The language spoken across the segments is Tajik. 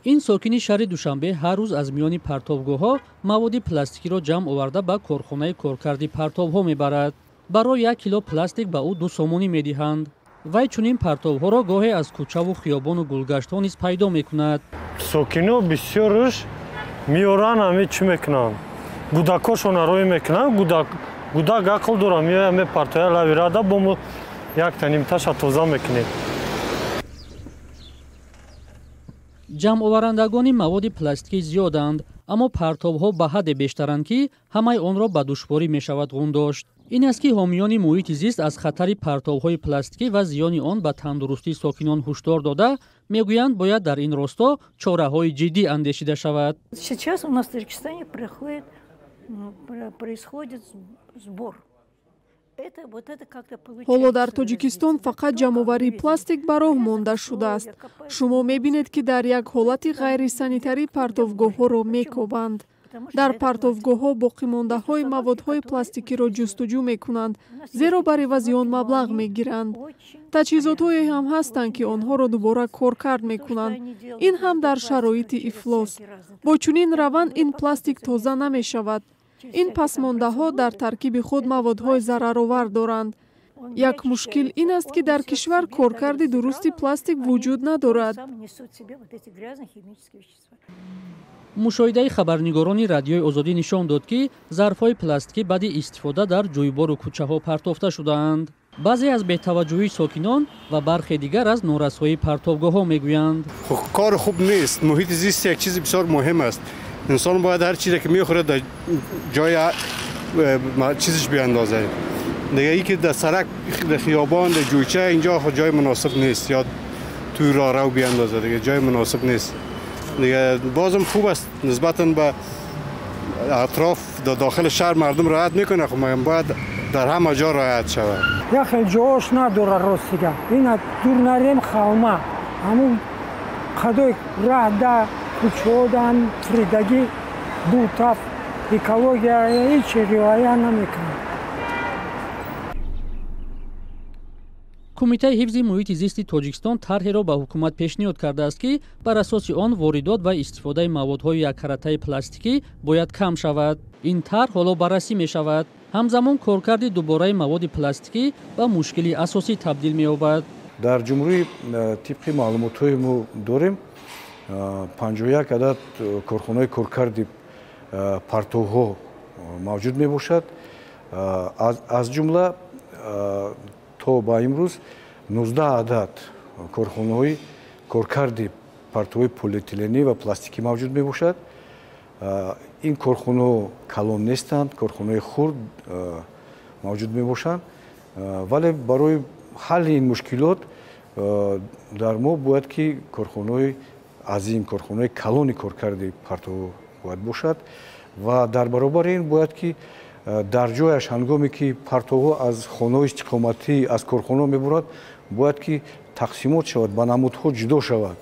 Ин сокини шаҳри Душанбе ҳар рӯз аз миёни партовгоҳҳо маводи пластикиро ҷамъ оварда ба корхонаи коркарди партовҳо мебарад. Барои 1 кило пластик ба ӯ 2 сомонӣ медиҳанд. Вай чунин партовҳоро гоҳе аз кӯчаву хиёбону гулгаштҳо низ пайдо мекунад. Сокино бисёрш меоранд, ҳаме чӣ мекунанд? Гудакошона рӯй мекунанд, гудак ақл дора, меояд мепартоя лави рада, бо мо якта нимташа тоза мекунем. Ҷамъоварандагони маводи пластикӣ зиёданд, аммо партовҳо ба ҳадде бештаранд, ки ҳамаи онро ба душворӣ мешавад ғун дошт. Ин аст, ки ҳомиёни муҳити зист аз хатари партовҳои пластикӣ ва зиёни он ба тандурустии сокинон ҳушдор дода, мегӯянд, бояд дар ин росто чораҳои ҷиддӣ андешида шавад. Сейчас у нас в Таджикистане происходит сбор. Ҳоло дар Тоҷикистон фақат ҷамъоварии пластик ба роҳ монда шудааст. Шумо мебинед, ки дар як ҳолати ғайрисанитарӣ партовгоҳҳоро мекобанд. Дар партовгоҳҳо боқимондаҳои маводҳои пластикиро ҷустуҷӯ мекунанд, зеро бар ивази он маблағ мегиранд. Таҷҳизотҳое ҳам ҳастанд, ки онҳоро дубора коркард мекунанд. Ин ҳам дар шароити ифлос. Бо чунин раванд ин пластик тоза намешавад. Ин пасмондаҳо дар таркиби худ маводҳои зараровар доранд. Як мушкил ин аст, ки дар кишвар коркарди дурусти пластик вуҷуд надорад. Мушоҳидаи хабарнигорони Радиои Озодӣ нишон дод, ки зарфҳои пластикӣ баъди истифода дар ҷӯйбору кӯчаҳо партофта шудаанд. Баъзе аз бетаваҷҷӯҳии сокинон ва бархе дигар аз норасоии партовгоҳҳо мегӯянд. Кор хуб нест. Муҳити зист як чизи бисёр муҳим аст. Инсон бояд ҳар чизе ки мехӯрад дар ҷои чизش биандозад. Дига ин ки дар сарак, дар хиёбон, дар ҷӯйча инҷо ҷои муносиб нест, ё توی راهرو بیاندازه، دیگه جای مناسب نیست. دیگه بازم خوب است نسبتاً به اطراف در داخل شهر مردم رعایت میکنه، خب باید در همه جا رعایت شود. یخ جاش نداره راست دیگه. اینا دور نریم خالما. همون قدای راه دا کوچودن فریدگی بوتاف экология ҳеҷ риоя намекунад. Кумитаи ҳифзи муҳити зисти Тоҷикистон тарҳеро ба ҳукумат пешниҳод кардааст, ки бар асоси он воридот ва истифодаи маводҳои яккаратаи пластикӣ бояд кам шавад. Ин тарҳ ҳоло баррасӣ мешавад. Ҳамзамон коркарди дубораи маводи пластикӣ ба мушкили асосӣ табдил меёбад. Дар ҷумҳурӣ тибқи маълумотҳои мо дорем 51 адад корхонаи коркарди партовҳо мавҷуд мебошад. Аз ҷумла то ба имрӯз 19 адад корхонаҳои коркарди партовҳои полиэтиленӣ ва пластикӣ мавҷуд мебошад. Ин корхонаҳо калон нестанд, корхонаҳои хурд мавҷуд мебошанд, вале барои ҳалли ин мушкилот дар мо бояд ки корхонаҳои азим, корхонаҳои калони коркарди партовҳо бояд бошад ва дар баробари ин бояд ки дар ҷояш ҳангоме ки партовҳо аз хонаҳои истиқоматӣ, аз корхонаҳо мебурад, бояд ки тақсимот шавад, ба намудҳо ҷудо шавад.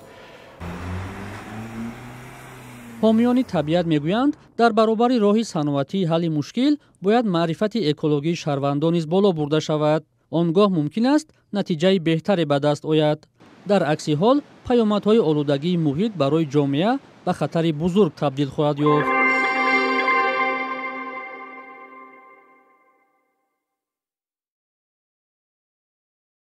Ҳомиёни табиат мегӯянд, дар баробари роҳи саноатии ҳалли мушкил бояд маърифати экологии шаҳрвандон низ боло бурда шавад. Он гоҳ мумкин аст натиҷаи беҳтаре ба даст ояд. Дар акси ҳол паёмадҳои олудагии муҳит барои ҷомеа ба хатари бузург табдил хоҳад ёфт.